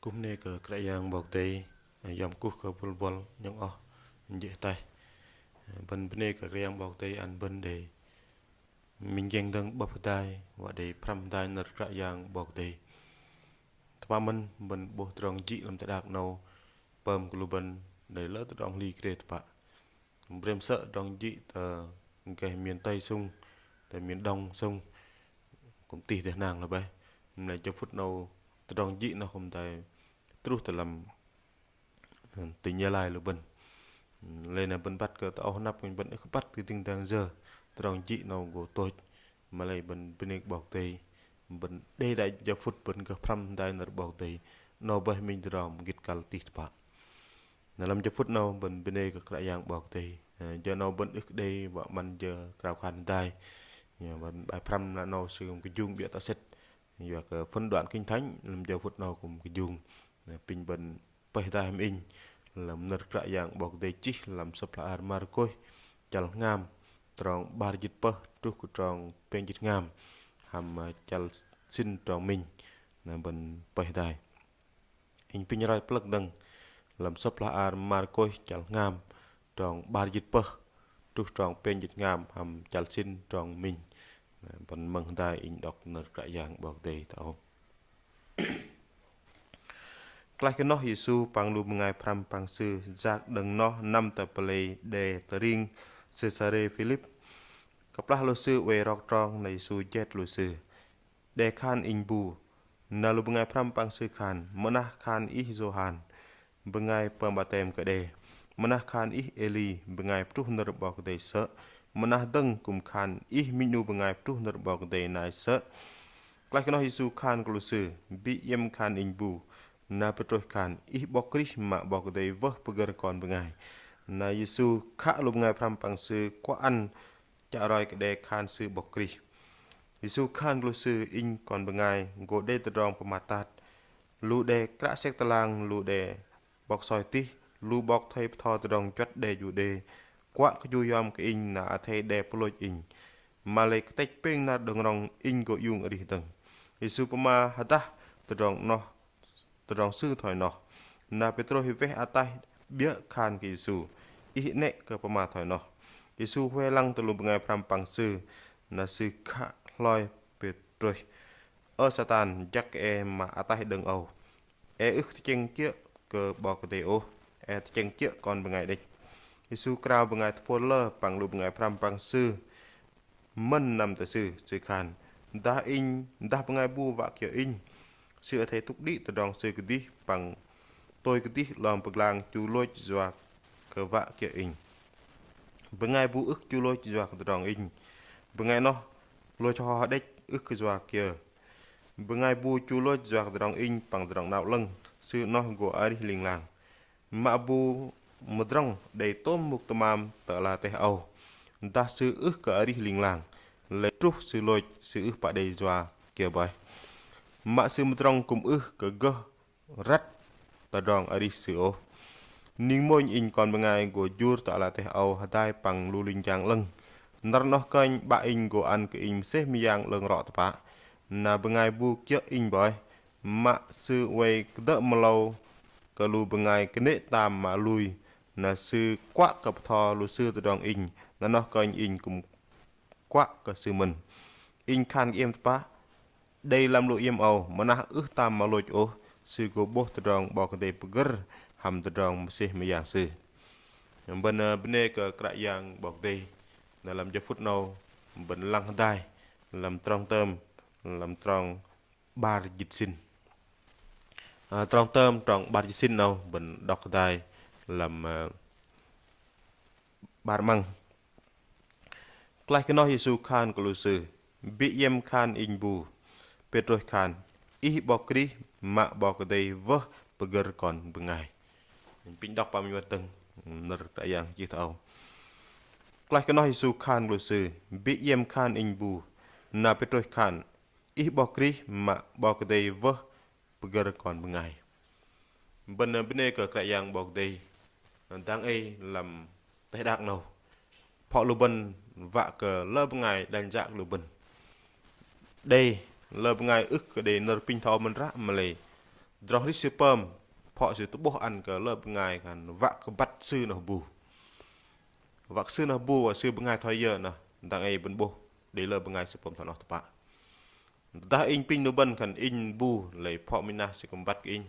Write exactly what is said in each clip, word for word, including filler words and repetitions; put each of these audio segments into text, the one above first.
Bơnê kơ Kră Yang 'Bok Kei-Dei, yom kuh kơ bôl bôl nhŏng oh jê̆ ataih. Bơ̆n bơnê kơ Kră Yang 'Bok Kei-Dei ăn bơ̆n đei minh giĕng dơ̆ng 'bơ̆p hơdai, wă đei pơhrăm hơdai nơ̆r Kră Yang 'Bok Kei-Dei. Tơpă mơ̆n bơ̆n 'bôh tơdrong jĭ lăm teh đak 'nâu, pơm kơ lu bơ̆n đei lơ tơdrong hli krê tơpă. Brem sơ̆ tơdrong jĭ tơ gah miền Tây sung, tơ miền Đông sung, kŭm tih teh nang lơ bơih. Mă lei jơ phŭt 'nâu tơdrong jĭ noh kŭm tai truh tơ lăm, ơ, tỉnh Gia Lai lu bơ̆n. Lei na bơ̆n băt kơ tơ âu hơnăp kŭm bơ̆n ưh kơ băt kơ dĭng dang yơ, tơdrong jĭ 'nâu gô tôch. Mă lei bơ̆n bơnê kơ 'Bok Kei-Dei, bơ̆n đei đă jơ phŭt bơ̆n gơh pơhrăm hơdai nơ̆r 'Bok Kei-Dei, 'nâu bơih minh tơdrong gĭt kăl tih tơpă. Na lăm jơ phŭt 'nâu bơ̆n bơnê kơ Kră Yang 'Bok Kei-Dei. Ơ, jơ 'nâu bơ̆n ưh kơ đei wă 'măn jơ krao khan hơdai. Ơ, bơ̆n bai pơhrăm na 'nâu sư kŭm kơjung 'biơ̆ tŏ sĕt. Yua kơ phân đoạn Kinh Thánh lăm jơ phŭt 'nâu kŭm kơjung. Ơ, apinh bơ̆n pơih hơdai hăm inh lăm nơ̆r Kră Yang 'Bok Kei-Dei chih lăm sơ̆p hla ar Markôs chăl hngam trong 'bar jĭt pơh truh kơ trong pêng jĭt hngam hăm, ơ, chăl sĭn trong minh. Na bơ̆n pơih hơdai. Inh apinh roi plơ̆k dơ̆ng lăm sơ̆p hla ar Markôs chăl hngam trong 'bar jĭt pơh truh trong pêng jĭt hngam hăm chăl sĭn trong minh. Na bơ̆n mơ̆ng hơdai inh đŏk nơ̆r Kră Yang 'Bok Kei-Dei tơ âu. Klaih kơ noh Yêsu păng lu bơngai pơhrăm păng Sư yak đơ̆ng noh năm tơ pơlei đe tơring Sêsarê Philip. Kơplah lu sư oei rok trong na Yêsu jet lu sư: Đe khan inh bu? Na lu bơngai pơhrăm păng Sư khan: Mơnah khan ih Yôhan bơngai pơm 'batem kơ đe, mơnah khan ih Êli bơngai pơtruh nơ̆r 'Bok Kei-Dei sơ̆, mơnah dơ̆ng kŭm khan ih minh 'nu bơngai pơtruh nơ̆r 'Bok Kei-Dei nai sơ̆. Klaih kơ noh Yêsu khan kơ lu sư: Bi iĕm khan inh bu? Na Pêtrôs khan: Ih 'Bok Krist mă 'Bok Kei-Dei wơh pơgơ̆r kon bơngai. Na Yêsu khă lu bơngai pơhrăm păng Sư kuă ăn chă roi kơ đe khan Sư 'Bok Krist. Yêsu khan kơ lu sư: Inh Kon bơngai gô đei tơdrong pơmat tat. Lu đe kră sek tơlang, lu đe 'bok soi tih, lu 'bok thây bơtho tơdrong juăt đe Juđê kuă kơ ju yom kơ Inh na athei đe pơlôch Inh. Mă lei kơtĕch pêng năr đơ̆ng rŏng Inh gô iung arih dơ̆ng. Yêsu pơma hơdah tơdrong noh, tơdrong Sư thoi noh. Na Pêtrôs weh ataih 'biơ̆ khan kơ Yêsu: Ih 'nĕ kơ pơma thoi noh. Yêsu wei lăng tơ lu bơngai pơhrăm păng Sư, na Sư khă hloi Pêtrôs: Ơ Satan, jăk kơ e mă ataih đơ̆ng âu. E ưh kơ tơchĕng kiơ̆ kơ 'Bok Kei-Dei ôh, e tơchĕng kiơ̆ kon bơngai đĕch. Yêsu krao bơngai tơpôl lơ păng lu bơngai pơhrăm păng Sư mơ̆n năm tơ Sư, Sư khan: Dah inh, dah bơngai bu wă kiơ̆ inh, sư athei tŭk đĭ tơdrong sư kơdih păng tôi kơdih 'long pơglang chu lôch yua kơ wă kiơ̆ inh. Bơngai bu ưh chu lôch yua kơ tơdrong inh, bơngai noh lôch hŏ hơđĕch ưh kơ yua kiơ. Bơngai bu chu lôch yua kơ tơdrong inh păng tơdrong 'nao 'lơ̆ng, sư noh gô arih ling lang. Mă bu mơdrŏng đei tôm mŭk tơmam tơ ala teh âu, dah sư ưh kơ arih ling lang, lei truh sư lôch sư ưh pă đei yua kiơ bơih. Mă sư mơdrŏng kŭm ưh kơ gơh răt tơdrong arih sư ôh. Ning mônh Inh Kon bơngai gô jur tơ ala teh âu hơdai păng lu linh jang 'lơ̆ng. Năr noh kơnh 'Bă Inh gô ăn kơ Inh mơsêh mơyang 'lơ̆ng rŏ tơpă. Na bơngai bu kiơ̆ Inh bơih, mă sư oei kơdơ̆ mơlâu kơ lu bơngai kơnê̆ tam mă lui, na sư kuă kơ bơtho lu sư tơdrong Inh, na noh kơnh Inh kŭm kuă kơ sư mơ̆n. Inh khan kơ iĕm tơpă, đei lăm lu iĕm âu, mơnah ưh tam mă lôch ôh, sư gô 'bôh tơdrong 'Bok Kei-Dei pơgơ̆r hăm tơdrong mơsêh mơyang sư. Bơ̆n, ơ, bơnê kơ Kră Yang 'Bok Kei-Dei, na lăm jơ phŭt 'nâu bơ̆n lăng hơdai lăm trong tơm, lăm trong 'bar jĭt sĭn. Ơ, trong tơm, trong 'bar jĭt sĭn 'nâu bơ̆n đŏk hơdai lăm, ơ, 'bar 'măng. Klaih kơ noh Yêsu khan kơ lu sư: Bi iĕm khan Inh bu? Pêtrôs khan: Ih 'Bok Krist mă 'Bok Kei-Dei wơh pơgơ̆r kon bơngai. Apinh đŏk păng minh wơ̆t dơ̆ng nơ̆r Kră Yang chih tơ âu. Klaih kơ noh Yêsu khan kơ lu sư: Bi iĕm khan Inh bu? Na Pêtrôs khan: Ih 'Bok Krist mă 'Bok Kei-Dei wơh pơgơ̆r kon bơngai. Bơ̆n bơnê kơ Kră Yang 'Bok Kei-Dei, dang ei lăm teh đak 'nâu, phŏ lu bơ̆n wă kơ lơ bơngai đei jăk lu bơ̆n. Đei lơ bơngai ưh kơ đei nơ̆r apinh thoi âu mơ̆n ră mă lei Tơdrong arih sư pơm, phŏ sư tơ'bôh ăn kơ lơ bơngai khan wă kơ băt sư noh bu. Wă kơ sư noh bu, wă sư bơngai thoi yơ noh, dang ei bơ̆n 'bôh đei lơ bơngai sư pơm thoi noh tơpă. Tơdah inh pinh lu bơ̆n khan inh bu, lei phŏ minh 'nah sư kư̆m băt kơ inh.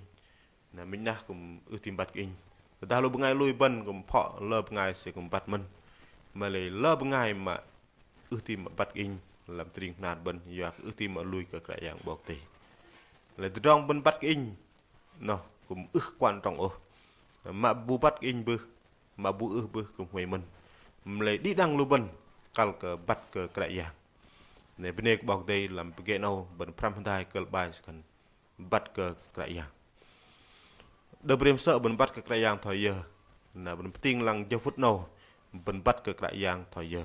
Na minh 'nah kư̆m ưh ti băt kơ inh. Tơdah lu bơngai lui bơ̆n kư̆m phŏ lơ bơngai sư kư̆m băt mơ̆n. Mă lei lơ bơngai mă ưh ti mă băt kơ inh lăm tơring hnar bơ̆n, yua kơ ưh ti mă lui kơ Kră Yang 'Bok Kei-Dei. Lei tơdrong bơ̆n băt kơ inh noh kư̆m ưh quan trọng ôh. Mă bu băt kơ inh bưh, mă bu ưh bưh kư̆m huay mơ̆n. Mă lei đĭ đăng lu bơ̆n kăl kơ băt kơ Kră Yang. Lei bơnê kơ 'Bok Kei-Dei, lăm pơgê 'nâu bơ̆n pơhrăm hơdai kơ̆l 'bai sư khan băt kơ Kră Yang. Đơ̆ng 'brêm sơ̆ bơ̆n băt kơ Kră Yang thoi yơ, na bơ̆n pơting lăng jơ phŭt 'nâu bơ̆n băt kơ Kră Yang thoi yơ.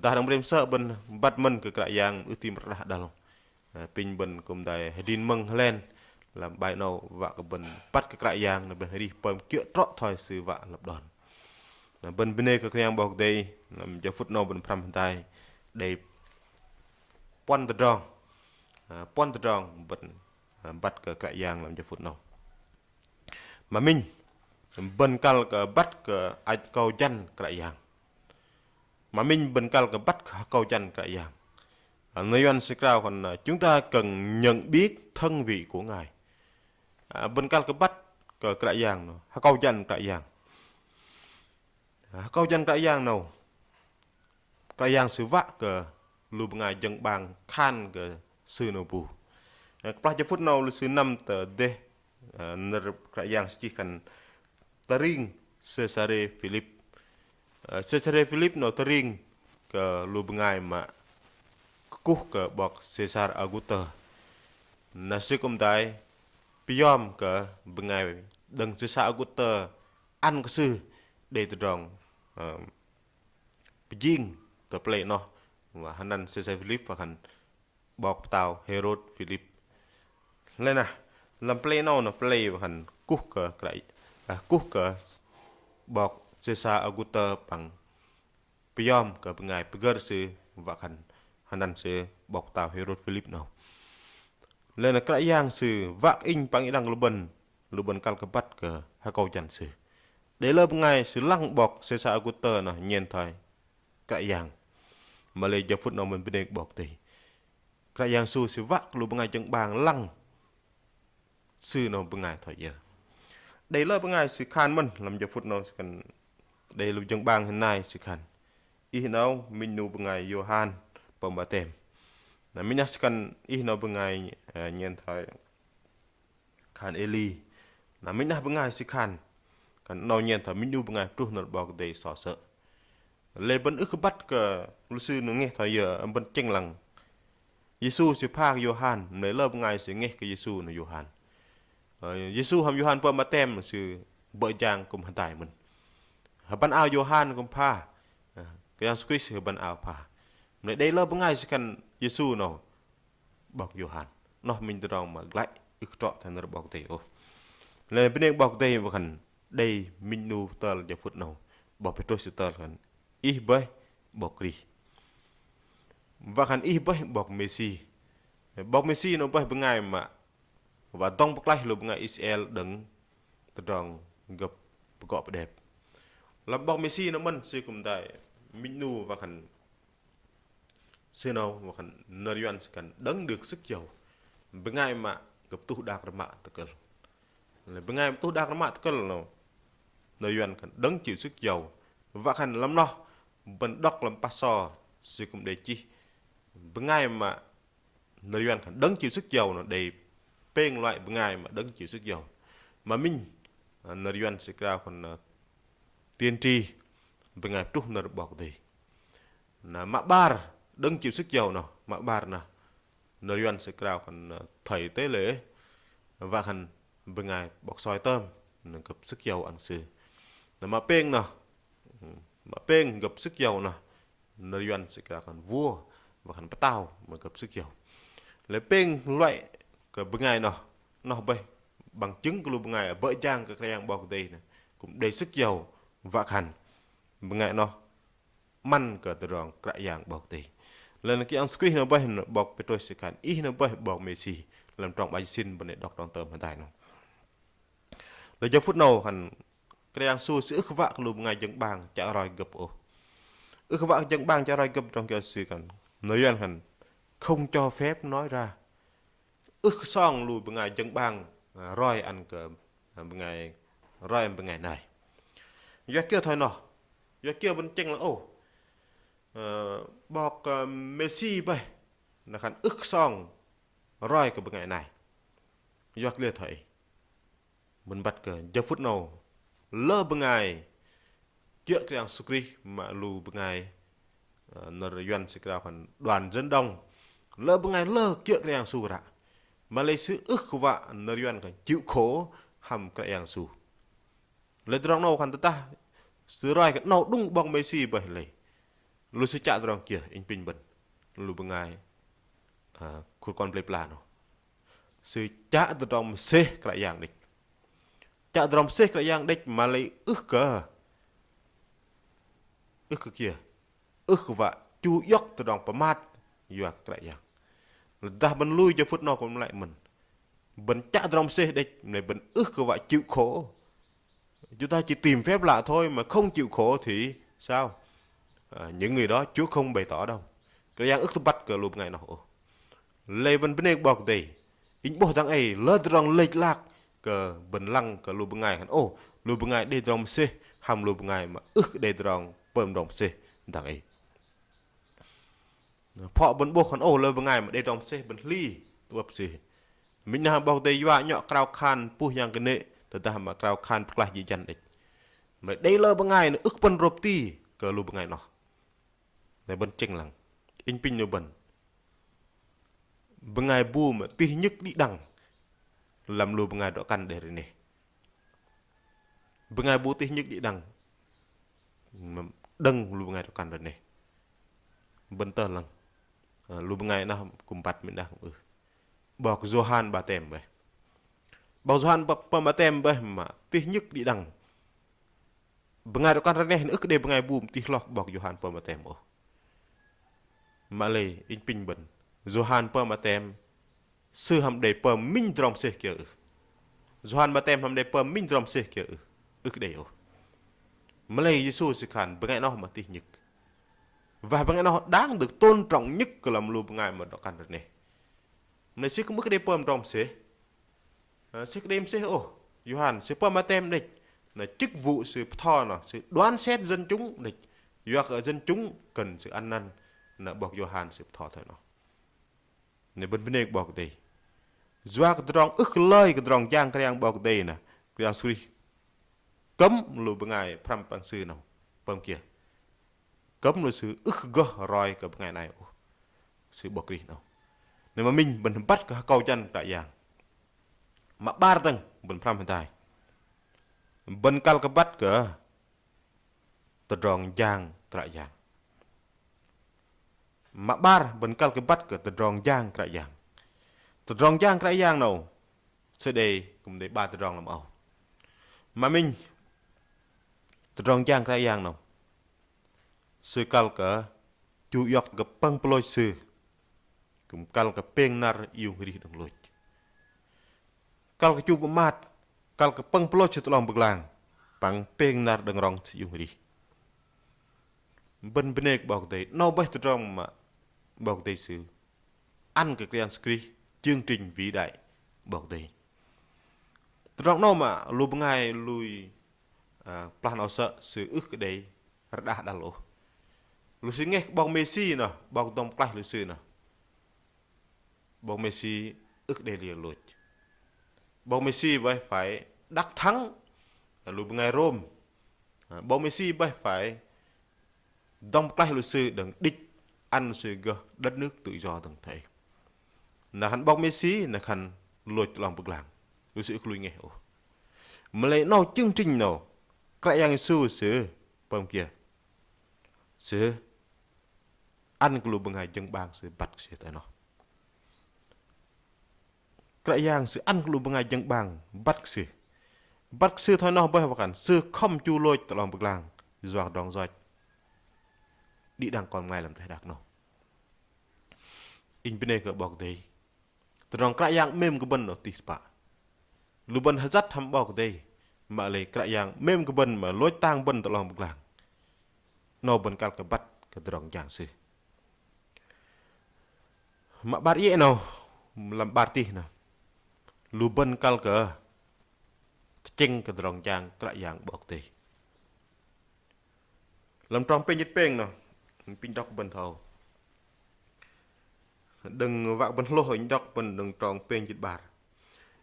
Dah đơ̆ng 'brêm sơ̆ bơ̆n băt mơ̆n kơ Kră Yang ưh ti mă rơđah đăl. Apinh bơ̆n kư̆m dai hơdrin mơ̆ng hơlen lăm 'bai 'nâu, wă kơ bơ̆n băt kơ Kră Yang, na bơ̆n arih pơm kiơ̆ trŏ thoi sư wă lăp đon. Na bơ̆n bơnê kơ Kră Yang 'Bok Kei-Dei, lăm jơ phŭt 'nâu bơ̆n pơhrăm hơdai đei puăn tơdrong, a, puăn tơdrong bơ̆n, a, băt kơ Kră Yang lăm jơ phŭt 'nâu. Mă minh, bơ̆n kăl kơ băt kơ hơkâu jăn Kră Yang. Mă minh bơ̆n kăl kơ băt kơ hơkâu jăn Kră Yang. A, nơ̆r Yuăn sư krao khan, a, chúng ta cần nhận biết thân vị của Ngài. A, bơ̆n kăl kơ băt kơ Kră Yang noh, hơkâu jăn Kră Yang. A, hơkâu jăn Kră Yang noh. Kră Yang sư wă kơ lu bơngai jơ̆ng 'bang khan kơ sư noh bu. A, kơplah jơ phŭt 'nâu lu sư năm tơ dêh, a, nơ̆r Kră Yang sư chih khan tơring Sêsarê Philip. A, Sêsarê Philip noh tơring kơ lu bơngai mă kơkuh kơ 'bok Sêsar Augustơ. Na sư kư̆m dai pơyom kơ bơngai đơ̆ng Sêsar Augustơ ăn kơ sư đei tơdrong, a, pơjing tơ pơlei noh, wă hơnăn Sêsar Philip wă khan 'bok pơtao Hêrôd Philip. Lei na, lăm pơlei 'nâu na pơlei wă khan kuh kơ Kră, a, kuh kơ 'bok Sêsar Augustơ păng pơyom kơ bơngai pơgơ̆r sư wă khan hơnăn sư 'bok pơtao Hêrôd Philip 'nâu. Lei na Kră Yang sư wă kơ inh păng đĭ đăng lu bơ̆n, lu bơ̆n kăl kơ băt kơ hơkâu jăn sư. Đei lơ bơngai sư lăng 'bok Sêsar Augustơ noh nhen thoi Kră Yang. Mă lei jơ phŭt 'nâu bơ̆n bơnê kơ 'Bok Kei-Dei. Kră Yang Yêsu sư wă kơ lu bơngai jơ̆ng 'bang lăng sư noh bơngai thoi yơ. Đei lơ bơngai sư khan mơ̆n, lăm jơ phŭt 'nâu sư khan đei lu jơ̆ng 'bang hơnai sư khan: Ih 'nâu minh 'nu bơngai Yôhan pơm baptem. Na minh 'nah sư khan ih 'nâu bơngai, ơ, nhen thoi khan Êli. Na minh 'nah bơngai sư khan, khan 'nâu nhen thoi minh 'nu bơngai pơtruh nơ̆r 'Bok Kei-Dei sơ̆. Lei bơ̆n ưh kơ băt kơ lu sư noh ngeh thoi yơ, bơ̆n chĕng lăng. Yêsu sư pha kơ Yôhan, mă lei lơ bơngai sư ngeh kơ Yêsu noh Yôhan. Ơ, Yêsu hăm Yôhan pơm baptem sư bơ̆ jang kư̆m hơdai mơ̆n. Hơbăn ao Yôhan kư̆m pha. Ơ, Kră Yang Yêsu Krist hơbăn ao pha. Mă lei đei lơ bơngai sư khan Yêsu noh 'bok Yôhan. Noh minh tơdrong mă glăi ưh kơ trŏ thoi nơ̆r 'Bok Kei-Dei ôh. Lei bơnê kơ 'Bok Kei-Dei wă khan đei minh 'nu tơl jơ phŭt 'nâu. 'Bok Pêtrôs sư tơl khan ih bơih 'Bok Krist. Wă khan ih bơih 'Bok Mêsi. 'Bok Mêsi noh bơih bơngai mă wă dŏng pơklaih lu bơngai Israel đơ̆ng tơdrong gơ̆p pơgŏ pơđep. Lăm 'Bok Mêsi noh mơ̆n sư kư̆m dai minh 'nu wă khan sư noh wă khan nơ̆r Yuăn sư khan đấng được sức dầu. Bơngai mă gơ̆p tuh đak rơmă tơkơ̆l. Lei bơngai mă tuh đak rơmă tơkơ̆l noh nơ̆r Yuăn khan đấng chịu sức dầu. Wă khan lăm noh bơ̆n đŏk lăm pah so sư kư̆m đei chih bơngai mă nơ̆r Yuăn khan đấng chịu sức dầu noh đei pêng loại bơngai mă đấng chịu sức dầu. Mă minh, ơ, nơ̆r Yuăn sư krao khan, ơ, tiên tri, bơngai pơtruh nơ̆r 'Bok Kei-Dei. Na mă 'bar đấng chịu sức dầu noh, mă 'bar noh nơ̆r Yuăn sư krao khan, ơ, thầy tế lễ. Wă khan bơngai 'bok soi tơm, noh gơ̆p sức dầu ăn sư. Na mă pêng noh, mă pêng gơ̆p sức dầu noh nơ̆r Yuăn sư krao khan vua, wă khan pơtao mă gơ̆p sức dầu. Lei pêng loại kơ bơngai noh, noh bơih bằng chứng kơ lu bơngai bơ̆ jang kơ Kră Yang 'Bok Kei-Dei noh kư̆m đei sức dầu, wă khan bơngai noh 'măn kơ tơdrong Kră Yang 'Bok Kei-Dei. Lei na Kră Yang Yêsu Krist noh bơih, 'Bok Pêtrôs sư khan ih noh bơih 'Bok Mêsi. Lăm trong 'bar jĭt sĭn bơ̆n đei đŏk trong tơm hơdai 'nâu. Lei jơ phŭt 'nâu khan Kră Yang Yêsu Sư ưh kơ wă kơ lu bơngai jơ̆ng 'bang chă roi gơ̆p ôh. Ưh kơ wă kơ jơ̆ng 'bang chă roi gơ̆p, trong kiơ Sư khan, nơ̆r Yuăn khan không cho phép nói ra. Ưh kơ song lu bơngai jơ̆ng 'bang, à, roi ăn kơ, à, bơngai, roi ăn bơngai nai. Yua kiơ thoi noh? Yua kiơ bơ̆n tơchĕng lăng ôh, ơ, 'Bok, ơ, Mêsi bơih na khan ưh kơ song roi kơ bơngai nai? Yua kiơ thoi ih? Bơ̆n băt kơ jơ phŭt 'nâu lơ bơngai kiơ̆ Kră Yang Yêsu Krist mă lu bơngai, ơ, nơ̆r Yuăn sư krao khan đoàn dân đông. Lơ bơngai lơ kiơ̆ Kră Yang Yêsu ră. Mă-lei sư ưh kơ wă, nơ̆r Yuăn khan chịu khổ hăm Kră Yang Yêsu. Lei tơdrong 'nâu khan tơdah sư roi kơ 'nâu đŭng 'Bok Mêsi bơih lei, lu sư chă tơdrong kiơ, inh pinh bơ̆n lu bơngai, ơ, khul kon plei pla 'nâu? Sư chă tơdrong mơsêh Kră Yang đĕch. Chă tơdrong mơsêh Kră Yang đĕch mă-lei ưh kơ, ưh kơ kiơ, ưh kơ wă chu iŏk tơdrong pơmat yua kơ Kră Yang. Lei tơdah bơ̆n lui jơ phŭt 'nâu kư̆m lei mơ̆n, bơ̆n chă tơdrong mơsêh đĕch, mă-lei bơ̆n ưh kơ wă chịu khổ. Chúng ta chỉ tìm phép lạ thôi mà không chịu khổ thì sao? À, những người đó Chúa không bày tỏ đâu. Kră Yang ưh kơ tơbăt kơ lu bơngai noh ôh. Lei bơ̆n bơnê kơ 'Bok Kei-Dei. Inh 'bôh dang ei lơ tơdrong lĕch lak kơ bơ̆n lăng kơ lu bơngai khan ôh, lu bơngai đei tơdrong mơsêh hăm lu bơngai mă ưh kơ đei tơdrong pơm tơdrong mơsêh dang ei. Phŏ bơ̆n 'bôh khan ôh, lơ bơngai mă đei tơdrong mơsêh bơ̆n hli tơ'bơ̆p sư. Minh 'nu 'Bok Kei-Dei yua 'nhŏ krao khan puh yang kơnê̆, tơdah mă krao khan pơklaih jĭ jăn đĕch. Mă-lei đei lơ bơngai noh ưh kơ pơ̆n rôp ti kơ lu bơngai noh. Noh bơ̆n tơchĕng lăng. Inh pinh 'nu bơ̆n. Bơngai bu mă tih nhĭk đĭ đăng lăm lu bơngai drŏ-kăn đe rơneh. Bơngai bu tih nhĭk đĭ đăng đơ̆ng lu bơngai drŏ-kăn rơneh. Bơ̆n tơl lăng. Ơ, lu bơngai noh kư̆m băt minh 'nu kư̆m ưh. 'Bok Yôhan Batem bơih. 'Bok Yôhan pơm batem bơih mă tih nhĭk đĭ đăng. Bơngai drŏ-kăn rơneh noh ưh kơ đei bơngai bu mă tih hloh kơ 'Bok Yôhan pơm batem ôh. Mă-lei inh pinh bơ̆n, Yôhan pơm batem sư hăm đei pơm minh tơdrong mơsêh kiơ ưh? Yôhan Batem hăm đei pơm minh tơdrong mơsêh kiơ ưh? Ưh kơ đei ôh. Mă-lei Yêsu sư khan bơngai noh mă tih nhĭk. Wă bơngai noh đáng được tôn trọng nhất kơ lăm lu bơngai mă drŏ-kăn rơneh. Mă-lei sư kư̆m ưh kơ đei pơm tơdrong mơsêh. Ơ, sư ưh kơ đei mơsêh ôh. Yôhan sư pơm batem đĕch. Na chức vụ sư bơtho noh sư đoán xét dân chúng đĕch. Yua kơ dân chúng cần sự ăn năn. Na 'Bok Yôhan sư bơtho thoi noh. Noh bơ̆n bơnê kơ 'Bok Kei-Dei. Yua kơ tơdrong ưh kơ lơi kơ tơdrong jang Kră Yang 'Bok Kei-Dei noh, Kră Yang Yêsu Krist kơ̆m lu bơngai pơhrăm păng Sư noh pơm kiơ? Kơ̆m lu sư ưh kơ gơh roi kơ bơngai nai ôh. Sư 'Bok Krist noh. Noh mă minh bơ̆n băt kơ akâu jăn Kră Yang. Mă 'bar dơ̆ng bơ̆n pơhrăm hơdai. Bơ̆n kăl kơ băt kơ tơdrong jang Kră Yang. Mă 'bar bơ̆n kăl kơ băt kơ tơdrong jang Kră Yang. Tơdrong jang Kră Yang 'nâu sư đei kư̆m đei 'bar tơdrong lăm âu. Mă minh tơdrong jang Kră Yang 'nâu sư kăl kơ chu iŏk kơ pơ̆ng pơlôch sư. Kư̆m kăl kơ pêng năr iung arih đơ̆ng lôch. Kăl kơ chu pơmat, kăl kơ pơ̆ng pơlôch Sư tơ 'long pơglang, păng pêng năr đơ̆ng rŏng Sư iung arih. Bơ̆n bơnê kơ 'Bok Kei-Dei, 'nâu bơih tơdrong mă 'Bok Kei-Dei Sư ăn kơ Kră Yang Yêsu Krist, chương trình vĩ đại 'Bok Kei-Dei. Tơdrong 'nâu mă lu bơngai lui, ơ, plah 'nâu sơ̆ sư ưh kơ đei rơđah đăl ôh. Lu sư ngeh kơ 'Bok Mêsi noh, 'Bok dŏng pơklaih lu sư noh. 'Bok Mêsi ưh kơ đei liơ lôch. 'Bok Mêsi bơih phải đắc thắng lu bơngai Rôm. 'Bok Mêsi bơih phải dŏng pơklaih lu sư đơ̆ng đĭch ăn lu sư gơh đất nước tự do dơ̆ng thoi ei. Na khan 'Bok Mêsi na khan lôch tơ 'long pơglang. Lu sư ưh kơ lui ngeh ôh. Mă-lei 'nâu chương trình 'nâu Kră Yang Yêsu Sư pơm kiơ? Sư ăn kơ lu bơngai jơ̆ng 'bang Sư băt kơ Sư thoi noh. Kră Yang Sư ăn kơ lu bơngai jơ̆ng 'bang băt kơ Sư. Băt kơ Sư thoi noh bơih wă khan Sư khŏm chu lôch tơ 'long pơglang yua kơ tơdrong yoch đĭ đăng kon bơngai lăm teh đak 'nâu. Inh bơnê kơ 'Bok Kei-Dei. Tơdrong Kră Yang 'mêm kơ bơ̆n 'noh tih tơpă. Lu bơ̆n hơjăt hăm 'Bok Kei-Dei, mă lei Kră Yang 'mêm kơ bơ̆n mă lôch tang bơ̆n tơ 'long pơglang. 'Nâu bơ̆n kăl kơ băt kơ tơdrong jang Sư. Mă 'bar iĕ 'nâu, lăm 'bar tih 'nâu. Lu bơ̆n kăl kơ tơchĕng kơ tơdrong jang Kră Yang 'Bok Kei-Dei. Lăm trong pêng jĭt pêng 'noh, apinh đŏk bơ̆n thoi âu. Đơ̆ng wă bơ̆n hlôh, inh đŏk bơ̆n đơ̆ng trong pêng jĭt 'bar.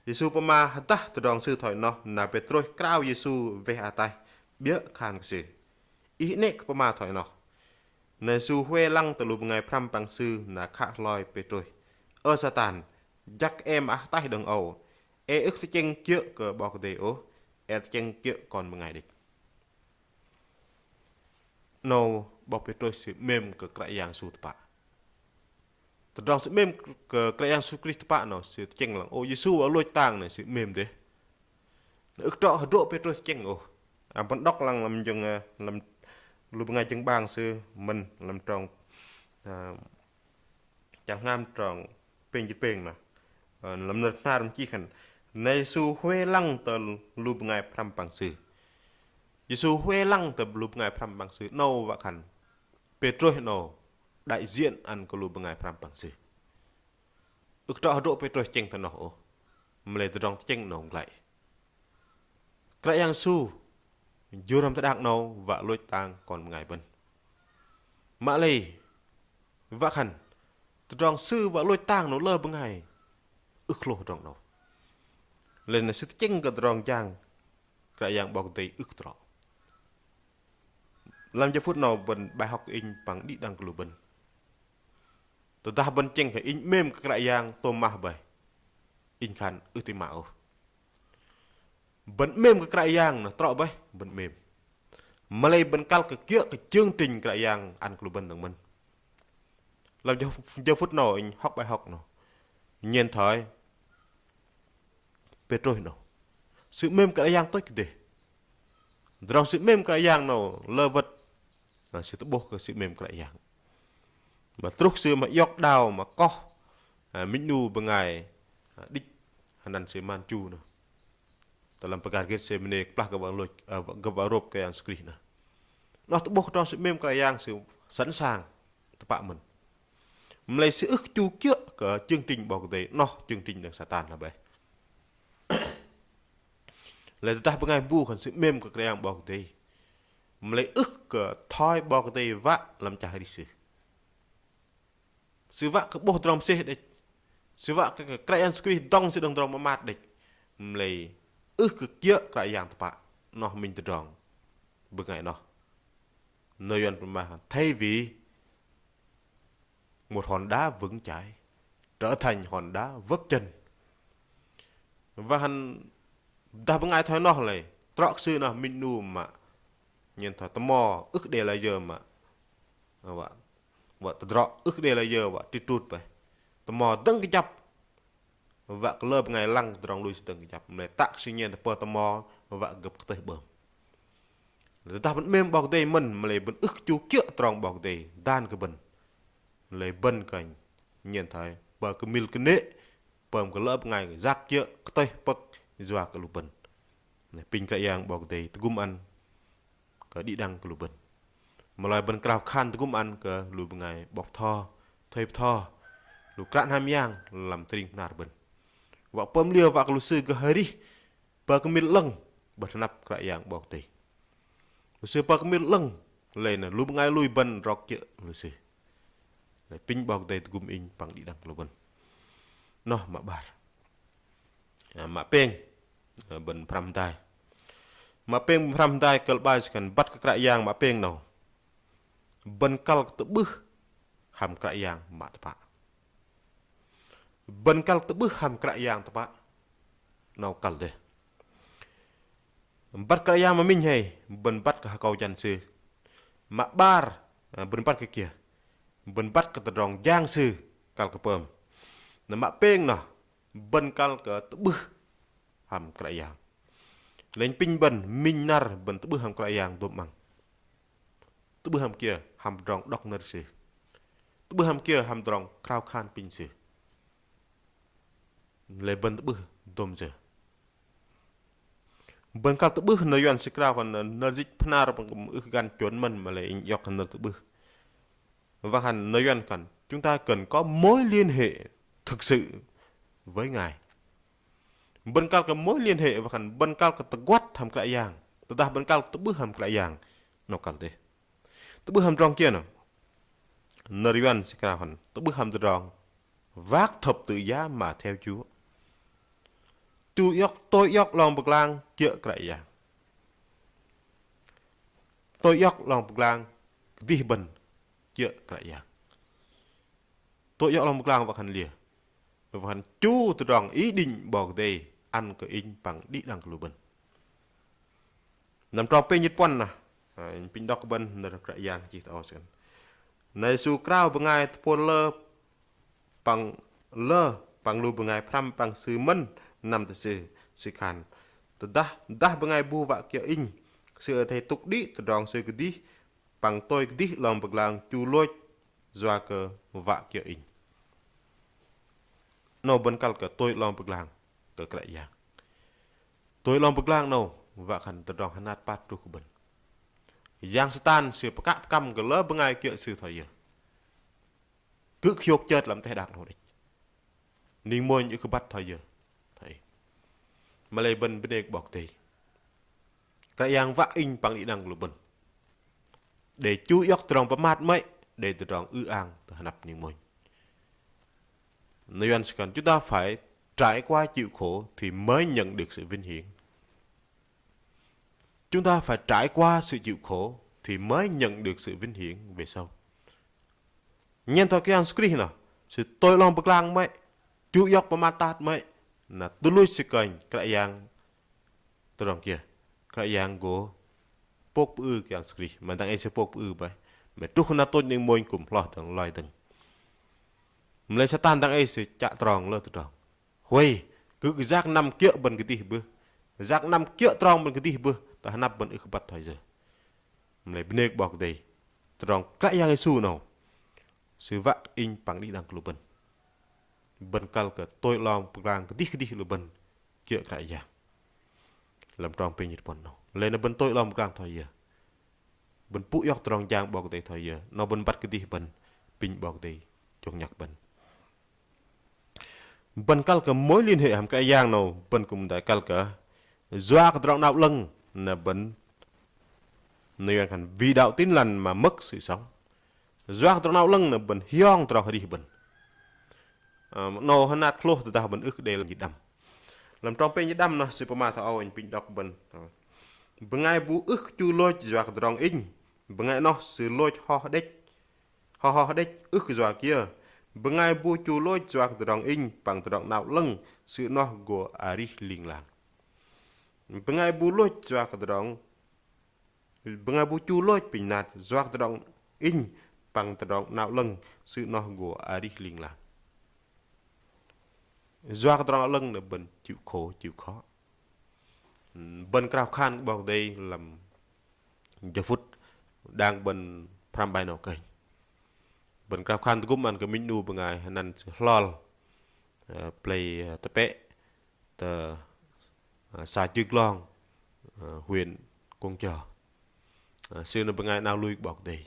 Yêsu pơma hơdah tơdrong sư thoi 'noh, na Pêtrôs krao Yêsu weh ataih, 'biơ̆ khan kơ Sư: Ih 'nĕ kơ pơma thoi 'noh. Na Yêsu huay lăng tơ lu bơngai pơhrăm păng Sư, na khă hloi Pêtrôs: Ơ Satan, jăk e mă ataih đơ̆ng âu, e ưh kơ tơchĕng kiơ̆ kơ 'Bok Kei-Dei ôh, e tơchĕng kiơ̆ kon bơngai đĕch. 'Nâu 'bok Pêtrôs sư 'mêm kơ Kră Yang Yêsu tơpă. Tơdrong sư 'mêm kơ Kră Yang Yêsu Krist tơpă 'nâu, sư tơchĕng lăng ôh Yêsu wă lôch tang 'nâu sư 'mêm dêh. Ưh kơ trŏ hơdrô̆ Pêtrôs tơchĕng ôh. Ă, bơ̆n đŏk lăng lăm jơ̆ng, ơ, lăm lu bơngai jơ̆ng 'bang sư mơ̆n lăm trong, ơ, chăl hngam trong pêng jĭt pêng 'noh. Ơ, lăm nơ̆r Bahnar chih khan: Na Yêsu huay lăng tơ lu bơngai pơhrăm păng Sư. Yêsu huay lăng tơ lu bơngai pơhrăm păng Sư, 'nâu wă khan Pêtrôs 'nâu đại diện ăn kơ lu bơngai pơhrăm păng Sư. Ưh kơ trŏ hơdrô̆ Pêtrôs tơchĕng thoi noh ôh. Mă lei tơdrong tơchĕng 'nâu glăi. Kră Yang Yêsu jur hăm teh đak 'nâu wă lôch tang kon bơngai bơ̆n. Mă lei wă khan tơdrong Sư wă lôch tang 'nâu lơ bơngai ưh kơ hlôh tơdrong 'nâu. Lei na sư tơchĕng kơ tơdrong jang Kră Yang 'Bok Kei-Dei ưh kơ trŏ. Lăm jơ phŭt 'nâu bơ̆n bài học inh păng đĭ đăng kơ lu bơ̆n. Tơdah bơ̆n tơchĕng khan inh 'mêm kơ Kră Yang tôm mah bơih, inh khan ưh ti mă ôh. Bơ̆n 'mêm kơ Kră Yang noh trŏ bơih, bơ̆n 'mêm. Mă lei bơ̆n kăl kơ kiơ̆ kơ chương trình Kră Yang ăn kơ lu bơ̆n dơ̆ng mơ̆n. Lăm jơ, jơ phŭt 'nâu inh hŏk bài học 'nâu, nhen thoi Pêtrôs 'nâu. Sư 'mêm Kră Yang tôch kơ dêh. Tơdrong sư 'mêm Kră Yang 'nâu lơ wơ̆t, na sư tơ'bôh kơ sư 'mêm Kră Yang. Mă truh sư mă iŏk đao mă koh, ơ, minh 'nu bơngai, ơ, đĭch hơnăn sư man chu noh. Tơ lăm pơgar Gêtsêmanê kơplah gơ̆p wă lôch, ơ, gơ̆p wă rôp Kră Yang Yêsu Krist noh. Noh tơ'bôh tơdrong sư 'mêm Kră Yang sư sẵn sàng tơpă mơ̆n. Mă lei sư ưh kơ chu kiơ̆ kơ chương trình 'Bok Kei-Dei, noh chương trình đơ̆ng Satan lah bơih. Lei tơdah bơngai bu khan sư 'mêm kơ Kră Yang 'Bok Kei-Dei, mă lei ưh kơ thoi 'Bok Kei-Dei wă lăm chăl arih sư. Sư wă kơ 'bôh tơdrong mơsêh đĕch. Sư wă kơ, kơ Kră Yang Yêsu Krist dŏng sư đơ̆ng tơdrong mơmat đĕch. Mă lei ưh kơ kiơ̆ Kră Yang tơpă. Noh minh tơdrong bơngai noh. Nơ̆r Yuăn pơma thay vì một hòn đá vững chãi, trở thành hòn đá vấp chân. Wă khan dah bơngai thoi noh lei trŏ kơ sư noh minh 'nu mă nhen thoi tơmo ưh kơ đei layơ mă wă, wă tơdrŏ, ưh kơ đei layơ wă trĭt trut bơih. Tơmo dơ̆ng kơjăp wă kơ lơ bơngai lăng tơdrong lui sư dơ̆ng kơjăp. Mă lei tă kơ sư nhen thoi pơh tơmo wă gơ̆p kơtơih 'bơm. Tơdah bơ̆n 'mêm 'Bok Kei-Dei mơ̆n, mă lei bơ̆n ưh kơ chu kiơ̆ tơdrong 'Bok Kei-Dei dan kơ bơ̆n. Mă lei bơ̆n kơnh nhen thoi pơh kơmil kơnê̆, pơm kơ lơ bơngai yak kiơ̆ kơtơih pơ̆k yua kơ lu bơ̆n. Apinh Kră Yang 'Bok Kei-Dei tơgŭm ăn kơ đĭ đăng kơ lu bơ̆n. Mă lei bơ̆n krao khan tơgŭm ăn kơ lu bơngai 'bok bơtho, thây bơtho, lu kră hnam yang lăm tơring Bahnar bơ̆n. Wă pơm liơ wă kơ lu sư gơh arih pơh kơmil 'lơ̆ng 'bơ̆t hơnăp Kră Yang 'Bok Kei-Dei. Lu sư pơh kơmil 'lơ̆ng, lei na lu bơngai lui bơ̆n rok kiơ̆ lu sư. Lei apinh 'Bok Kei-Dei tơgŭm inh păng đĭ đăng kơ lu bơ̆n. Noh mă 'bar. Ơ, mă pêng, ơ, bơ̆n pơhrăm hơdai. Mă pêng bơ̆n pơhrăm hơdai kơ̆l 'bai sư khan băt kơ Kră Yang mă pêng 'nâu. Bơ̆n kăl kơ tơ'bưh hăm Kră Yang mă tơpă. Bơ̆n kăl kơ tơ'bưh hăm Kră Yang tơpă. 'Nâu kăl dêh. Băt Kră Yang mă minh hei, bơ̆n băt kơ hơkâu jăn Sư. Mă 'bar, ơ, bơ̆n băt kơ kiơ? Bơ̆n băt kơ tơdrong jang Sư kăl kơ pơm. Na mă pêng noh, bơ̆n kăl kơ tơ'bưh hăm Kră Yang. Lei apinh bơ̆n minh năr bơ̆n tơ'bưh hăm Kră Yang dôm 'măng. Tơ'bưh hăm kiơ? Hăm tơdrong đŏk nơ̆r Sư. Tơ'bưh hăm kiơ? Hăm tơdrong krao khan apinh Sư. Lei bơ̆n tơ'bưh dôm yơ? Bơ̆n kăl tơ'bưh nơ̆r Yuăn sư krao khan nơ̆r, nơ̆r jĭch Bơhnar păng kư̆m ưh kơ găn chôn mơ̆n, mă lei inh iŏk nơ̆r tơ'bưh. Wă khan nơ̆r Yuăn khan chúng ta cần có mối liên hệ thực sự với Ngài. Bơ̆n kăl kơ mối liên hệ, wă khan bơ̆n kăl kơ tơguăt hăm Kră Yang. Tơdah bơ̆n kăl tơ'bưh hăm Kră Yang, 'nâu kăl dêh. Tơ'bưh hăm tơdrong kiơ nơh? Nơ̆r Yuăn sư krao khan tơ'bưh hăm tơdrong vác thập tự giá mà theo Chúa. Chu iŏk, tôi iŏk 'long pơglang kiơ̆ Kră Yang. Tôi iŏk 'long pơglang kơdih bơ̆n kiơ̆ Kră Yang. Tôi iŏk 'long pơglang wă khan liơ? Wă khan chu tơdrong ý định 'Bok Kei-Dei ăn kơ inh păng đĭ đăng kơ lu bơ̆n. Năm trong pêng jĭt puăn nơh, inh pinh đŏk bơ̆n nơ̆r Kră Yang chih tơ âu sơ̆. Na Yêsu krao bơngai tơpôl lơ păng, lơ păng lu bơngai pơhrăm păng Sư mơ̆n năm tơ Sư, Sư khan: Tơdah, dah bơngai bu wă kiơ̆ Inh, sư athei tŭk đĭ tơdrong sư kơdih, păng tôi kơdih 'long pơglang chu lôch yua kơ wă kiơ̆ Inh. 'Nâu bơ̆n kăl kơ tôi 'long pơglang kơ Kră Yang. Tôi 'long pơglang 'nâu wă khan tơdrong hơnat pat truh kơ bơ̆n. Yang Satan sư pơkă pơkăm kơ lơ bơngai kiơ̆ sư thoi yơ. Kư̆m hiôk chơt lăm teh đak 'nâu đĕch. Ning-mônh ưh kơ băt thoi yơ. Thoi. Mă lei bơ̆n bơnê kơ 'Bok Kei-Dei. Kră Yang wă inh păng đĭ đăng kơ lu bơ̆n. Đei chu iŏk tơdrong pơmat 'mơ̆i, đei tơdrong ư-ang tơ hơnăp ning-mônh. Nơ̆r Yuăn sư khan chúng ta phải trải qua chịu khổ thì mới nhận được sự vinh hiển. Chúng ta phải trải qua sự chịu khổ thì mới nhận được sự vinh hiển về sau. Nhen thoi Kră Yang Yêsu Krist nơh, Sư tôi 'long pơglang 'mơ̆i, chu iŏk pơmat tat 'mơ̆i, na tuch luch Sư kơnh Kră Yang tơdrong kiơ? Kră Yang gô pôk pơư Kră Yang Yêsu Krist, mă dang ei Sư pôk pơư bơih. Mă truh na tôch ning-mônh kư̆m hloh dơ̆ng loi dơ̆ng. Mă lei Satan dang ei sư chă trong lơ tơdrong. Huay, kư̆m yak năm kiơ̆ bơ̆n kơdih bưh. Yak năm kiơ̆ trong bơ̆n kơdih bưh, tơ hơnăp bơ̆n ưh kơ băt thoi yơ. Mă lei bơnê kơ 'Bok Kei-Dei. Tơdrong Kră Yang Yêsu 'nâu, Sư wă inh păng đĭ đăng kơ lu bơ̆n. Bơ̆n kăl kơ tôi 'long pơglang kơdih kơdih lu bơ̆n kiơ̆ Kră Yang. Lăm trong pêng jĭt puăn 'nâu. Lei na bơ̆n tôi 'long pơglang thoi yơ. Bơ̆n pŭ iŏk tơdrong jang 'Bok Kei-Dei thoi yơ. 'Nâu bơ̆n băt kơdih bơ̆n, pinh 'Bok Kei-Dei chông nhăk bơ̆n. Bơ̆n kăl kơ mối liên hệ hăm Kră Yang 'nâu, bơ̆n kư̆m đei kăl kơ yua kơ tơdrong 'nao 'lơ̆ng na bơ̆n, nơ̆r Yuăn khan vì đạo Tin Lành mà mất sự sống. Yua kơ tơdrong 'nao 'lơ̆ng na bơ̆n hiong tơdrong arih bơ̆n. Ơ, 'nâu hơnat hlôh tơdah bơ̆n ưh kơ đei lăm jĭt đăm. Lăm trong pêng jĭt đăm noh sư pơma thoi âu, inh pinh đŏk bơ̆n. Bơngai bu ưh kơ chu lôch yua kơ tơdrong Inh, bơngai noh sư lôch hoh đĕch. Hoh hoh đĕch ưh kơ yua kiơ. Bơngai bu chu lôch yua kơ tơdrong Inh păng tơdrong 'nao 'lơ̆ng, sư noh gô arih ling lang. Bơngai bu lôch yua kơ tơdrong, bơngai bu chu lôch pinh nat yua kơ tơdrong Inh păng tơdrong 'nao 'lơ̆ng, sư noh gô arih ling lang. Yua kơ tơdrong 'nao 'lơ̆ng na bơ̆n chịu khổ, chịu khó. Bơ̆n krao khan kơ 'Bok Kei-Dei lăm jơ phŭt đang bơ̆n pơhrăm bai 'nâu kơnh. Bơ̆n krao khan tơgŭm ăn kơ minh 'nu bơngai hơnăn sư Hlol, ơ, pơlei, ơ, Tơpĕ, tơ, ơ, să Jư Glong, ơ, huyện Krông Chrô. Ơ, sư na bơngai 'nao lui kơ 'Bok Kei-Dei.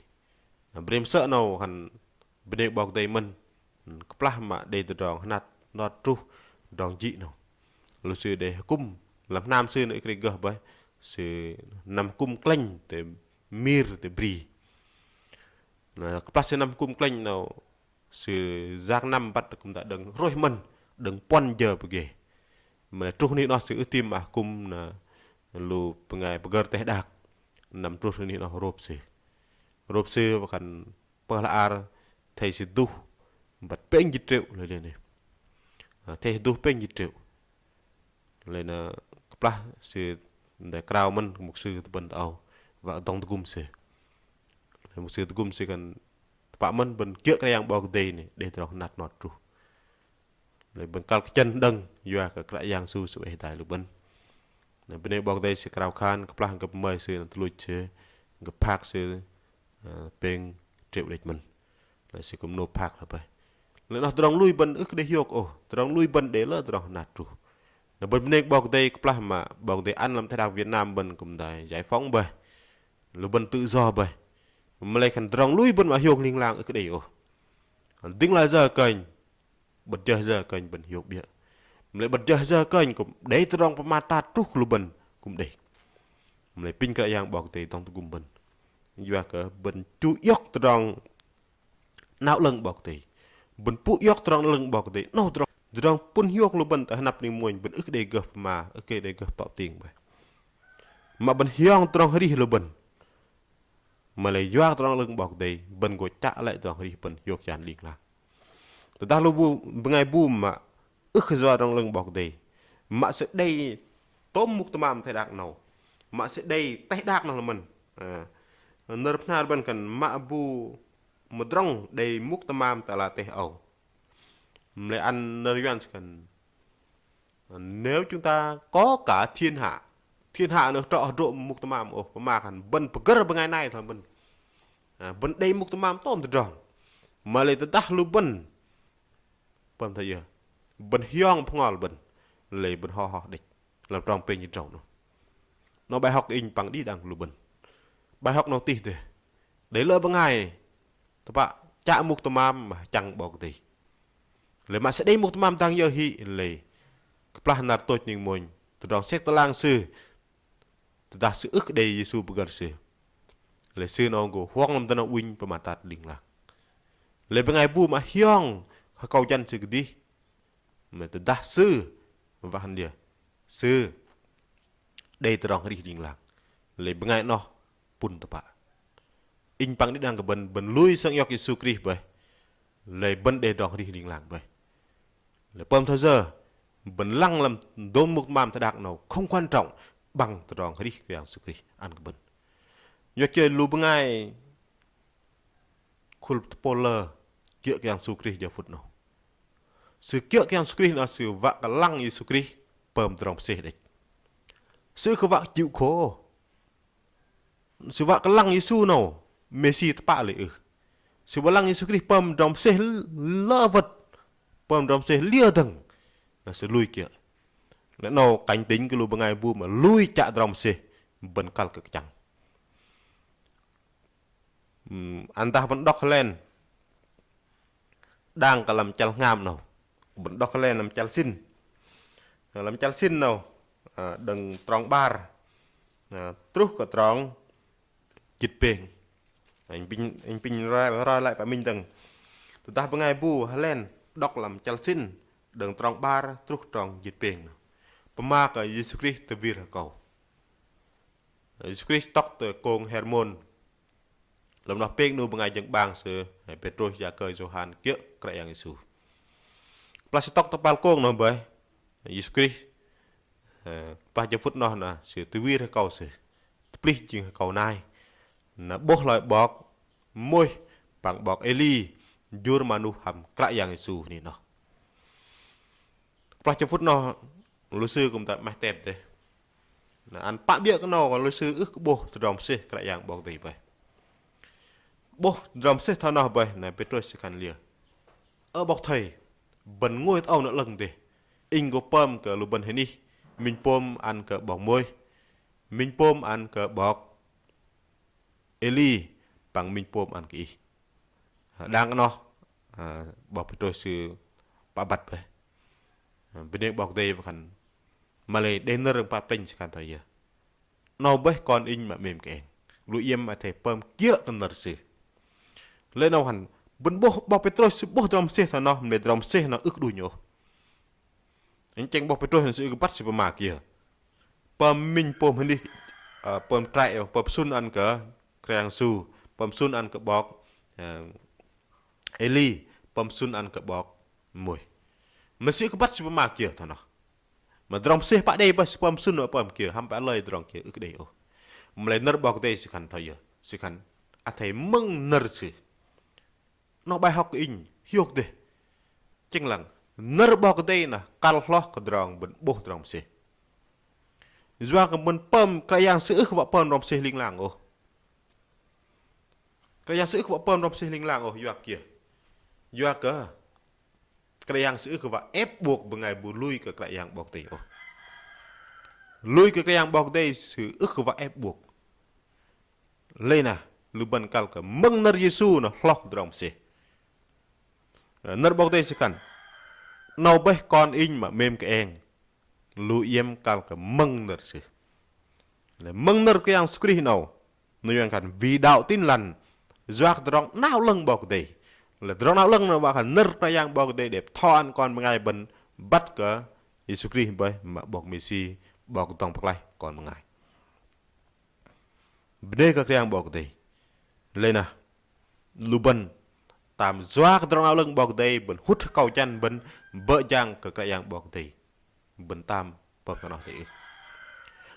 Ơ, bơnê mơsơ̆ 'nâu khan bơnê kơ 'Bok Kei-Dei mơ̆n. Kơplah mă đei tơdrong hơnat hơnot truh tơdrong jĭ 'nâu. Lu sư đei hơkŭm, lăm hnam sư na ưh kơ đei gơh bơih, sư năm hơkŭm klĕnh tơ mir tơ bri. Na kơplah sư năm hơkŭm klĕnh 'nâu, sư yak năm băt kư̆m tơ đơ̆ng hrôih mơ̆n, đơ̆ng puăn jơ pơgê. Mă lei truh anih noh sư ưh tam mă hơkŭm na lu bơngai pơgơ̆r teh đak. Năm truh anih noh rôp sư. Rôp sư wă khan pơh la ar athei sư duh băt pêng jĭt triệu lei lei. Ơ, athei sư duh pêng jĭt triệu. Lei na kơplah sư đei krao mơ̆n kơ mục sư tơ bơ̆n tơ âu, wă dŏng tơgŭm sư. Lei mục sư tơgŭm sư khan tơpă mơ̆n bơ̆n kiơ̆ Kră Yang 'Bok Kei-Dei 'nâu, đei tơdrong hơnat hơnot truh. Lei bơ̆n kăl kơ chơ̆n đơ̆ng, yua kơ Kră Yang Yêsu Sư oei hơdai lu bơ̆n. Na bơnê 'Bok Kei-Dei sư krao khan, kơplah gơ̆p mơ̆i sư na tuch luch sư, gơ̆p phak sư, ơ, pêng triệu đĕch mơ̆n. Lei sư kư̆m nôp phak lei bơih. Lei noh tơdrong lui bơ̆n ưh kơ đei hiôk ôh, tơdrong lui bơ̆n đei lơ tơdrong hơnat truh. Na bơ̆n bơnê kơ 'Bok Kei-Dei kơplah mă 'Bok Kei-Dei ăn lăm teh đak Việt Nam bơ̆n kư̆m đei giải phóng bơih. Lu bơ̆n tự do bơih. Mă lei khan tơdrong lui bơ̆n mă hiôk ling lang ưh kơ đei ôh. Dĭng lai yơ kơnh, 'bơ̆t jơ yơ kơnh bơ̆n hiôk 'biơ̆. Mă lei 'bơ̆t jơ yơ kơnh kư̆m đei tơdrong pơmat tat truh kơ lu bơ̆n kư̆m đei. Mă lei apinh Kră Yang 'Bok Kei-Dei dŏng tơgŭm bơ̆n. Yua kơ bơ̆n chu iŏk tơdrong 'nao 'lơ̆ng 'Bok Kei-Dei. Bơ̆n pŭ iŏk tơdrong 'lơ̆ng 'Bok Kei-Dei. 'Nâu tơdrong, tơdrong pŭn hiôk lu bơ̆n tơ hơnăp ning mônh bơ̆n ưh kơ đei gơh pơma, ưh kơ đei gơh tŏ ting bơih. Mă bơ̆n hiong tơdrong arih lu bơ̆n. Mă lei yua tơdrong 'lơ̆ng 'Bok Kei-Dei, bơ̆n gô chă lei tơdrong arih bơ̆n hiôk hian ling lang. Tơdah lu bu, bơngai bu mă ưh kơ yua tơdrong 'lơ̆ng 'Bok Kei-Dei. Mă sư đei tôm mŭk tơmam teh đak 'nâu. Mă sư đei teh đak 'noh lơ mơ̆n. Ơ. Nơ̆r 'bơ̆t hnar bơ̆n khan mă bu mơdrŏng đei mŭk tơmam tơ ala teh âu. Mă lei ăn nơ̆r Yuăn sư khan, nếu chúng ta có cả thiên hạ, thiên hạ 'noh trŏ hơdrô̆ mŭk tơmam ôh, pơma khan bơ̆n pơgơ̆r bơngai nai thoi mơ̆n. Ơ, bơ̆n đei mŭk tơmam tôm tơdrong. Mă lei tơdah lu bơ̆n pơm thoi yơ. Bơ̆n hiong bơhngol bơ̆n. Lei bơ̆n hoh hoh đĕch. Lăm trong pêng jĭt tơdrâu 'noh. 'Noh bài học inh păng đĭ đăng lu bơ̆n. Bài học 'noh tih dêh. Đei lơ bơngai tơpă chă mŭk tơmam mă hơchăng 'Bok Kei-Dei. Lei mă sư đei mŭk tơmam dang yơ hĭ lei. Kơplah năr tôch ning mônh. Tơdrong sek tơlang sư. Tơdah sư ưh kơ đei Yêsu pơgơ̆r sư. Lei sư 'nâu gô huŏng lăm dơnâu ŭnh pơmat tat ling lang. Lei bơngai bu mă hiong hơkâu jăn sư kơdih. Mă tơdah sư wă hăn liơ. Sư đei tơdrong arih ling lang. Lei bơngai 'noh pŭn tơpă. Inh păng đĭ đăng kơ bơ̆n, bơ̆n lui sơng iŏk Yêsu Krist bơih. Lei bơ̆n đei tơdrong arih ling lang bơih. Lei pơm thoi yơ, bơ̆n lăng lăm dôm mŭk tơmam teh đak 'nâu không quan trọng bằng tơdrong arih Kră Yang Yêsu Krist ăn kơ bơ̆n. Yua kơ lu bơngai khul tơpôl lơ kiơ̆ Kră Yang Yêsu Krist jơ phŭt 'nâu. Sư kiơ̆ Kră Yang Yêsu Krist 'noh sư wă kơ lăng Yêsu Krist pơm tơdrong mơsêh đĕch. Sư ưh kơ wă chịu khổ. Sư wă kơ lăng Yêsu 'nâu, Mêsi tơpă lei ưh. Sư wă lăng Yêsu Krist pơm tơdrong mơsêh lơ wơ̆t, pơm tơdrong mơsêh liơ dơ̆ng. Na sư lui kiơ̆. Lei 'nâu cảnh tỉnh kơ lu bơngai bu mă lui chă tơdrong mơsêh, bơ̆n kăl kơ kơchăng. Ưm, ăn dah bơ̆n đŏk hơlen đang kơ lăm chăl hngam 'nâu. Bơ̆n đŏk hơlen lăm chăl sĭn. Lăm chăl sĭn 'nâu, ơ, đơ̆ng trong 'bar. Ơ, truh kơ trong jĭt pêng. Inh apinh, inh apinh roi, roi lăi pă minh dơ̆ng. Tơdah bơngai bu hơlen đŏk lăm chăl sĭn đơ̆ng trong 'bar truh trong jĭt pêng. Pơma kơ Yêsu Krist tơwir hơkâu. Yêsu Krist tŏk tơ kông Hermôn. Lăm noh pêng 'nu bơngai jơ̆ng 'bang sư, Pêtrôs, Yakơ, Yôhan kiơ̆ Kră Yang Yêsu. Kơplah sư tŏk tơ kơpal kông noh bơih, Yêsu Krist, ơ, kơplah jơ phŭt noh na sư tơwir hơkâu sư. Tơplih jing hơkâu nai. Na 'bôh hloi 'bok Môis păng 'bok Êli jur mơnuh hăm Kră Yang Yêsu hơnih noh. Kơplah jơ phŭt noh lu sư kư̆m tơ 'maih tep dêh. Na ăn pă 'biơ̆ kơ 'nâu kơ lu sư ưh kơ 'bôh tơdrong mơsêh Kră Yang 'Bok Kei-Dei bơih. 'Bôh tơdrong mơsêh thoi noh bơih, na Pêtrôs sư khan liơ. Ơ 'Bok Thây, bơ̆n ngôi tơ âu nơ̆ 'lơ̆ng dêh. Inh gô pơm kơ lu bơ̆n hơnih, minh pôm ăn kơ 'bok Môis, minh pôm ăn kơ 'bok Êli, păng minh pôm ăn kơ ih. Đang kơ noh, ơ, 'bok Pêtrôs sư pă băt bơih. Ơ, bơnê 'Bok Kei-Dei wă khan. Mă lei đei nơ̆r pă plĕnh sư khan thoi yơ. 'Nâu bơih kon inh mă 'mêm kơ eng. Lu iĕm athei pơm kiơ̆ kơ nơ̆r sư. Lei 'nâu khan, bơ̆n 'bôh 'bok Pêtrôs sư 'bôh tơdrong mơsêh thoi noh, mă lei tơdrong mơsêh noh ưh kơ đunh ôh. Inh chĕng 'bok Pêtrôs sư ưh kơ băt sư pơma kiơ. Pơm minh pôm hơnih, ơ, pơm trăi, pơm sŭn ăn kơ Kră Yang Yêsu, pơm sŭn ăn kơ 'bok, ơ, Êli, pơm sŭn ăn kơ 'bok Môis. Mă sư ưh kơ băt sư pơma kiơ thoi noh. Mă tơdrong mơsêh pă đei bơih sư pơm sŭn wă pơm kiơ, hăm pă lei tơdrong kiơ ưh kơ đei ôh. Mă lei nơ̆r 'Bok Kei-Dei sư khan thoi yơ, sư khan athei mơ̆ng nơ̆r sư. 'Noh bài học kơ inh, hiôk dêh. Chĕng lăng, nơ̆r 'Bok Kei-Dei noh kăl hloh kơ tơdrong bơ̆n 'bôh tơdrong mơsêh. Yua kơ bơ̆n pơm Kră Yang sư ưh kơ wă pơm tơdrong mơsêh ling lang ôh. Kră Yang sư ưh kơ wă pơm tơdrong mơsêh ling lang ôh, yua kiơ. Yua kơ Kră Yang sư ưh kơ wă ép buộc bơngai bu lui kơ Kră Yang 'Bok Kei-Dei ôh. Lui kơ Kră Yang 'Bok Kei-Dei sư ưh kơ wă ép buộc. Lei na, lu bơ̆n kăl kơ mơ̆ng nơ̆r Yêsu noh hloh tơdrong mơsêh. Nơ̆r 'Bok Kei-Dei sư khan: 'Nâu bơih Kon Inh mă 'mêm kơeng. Lu iĕm kăl kơ mơ̆ng nơ̆r sư. Lei mơ̆ng nơ̆r Kră Yang Yêsu Krist 'nâu, noh yua khan vì đạo tin lành, yua kơ tơdrong 'nao 'lơ̆ng 'Bok Kei-Dei. Lei tơdrong 'nao 'lơ̆ng noh wă khan nơ̆r Kră Yang 'Bok Kei-Dei đei bơtho ăn kon bơngai bơ̆n băt kơ Yêsu Krist bơih mă 'Bok Mêsi, 'Bok dŏng pơklaih kon bơngai. Bơnê kơ Kră Yang 'Bok Kei-Dei. Lei na, lu bơ̆n tam yua kơ tơdrong 'nao 'lơ̆ng 'Bok Kei-Dei bơ̆n hŭt akâu jăn bơ̆n bơ̆ jang kơ Kră Yang 'Bok Kei-Dei. Bơ̆n tam pơm tơ noh tơ ưh.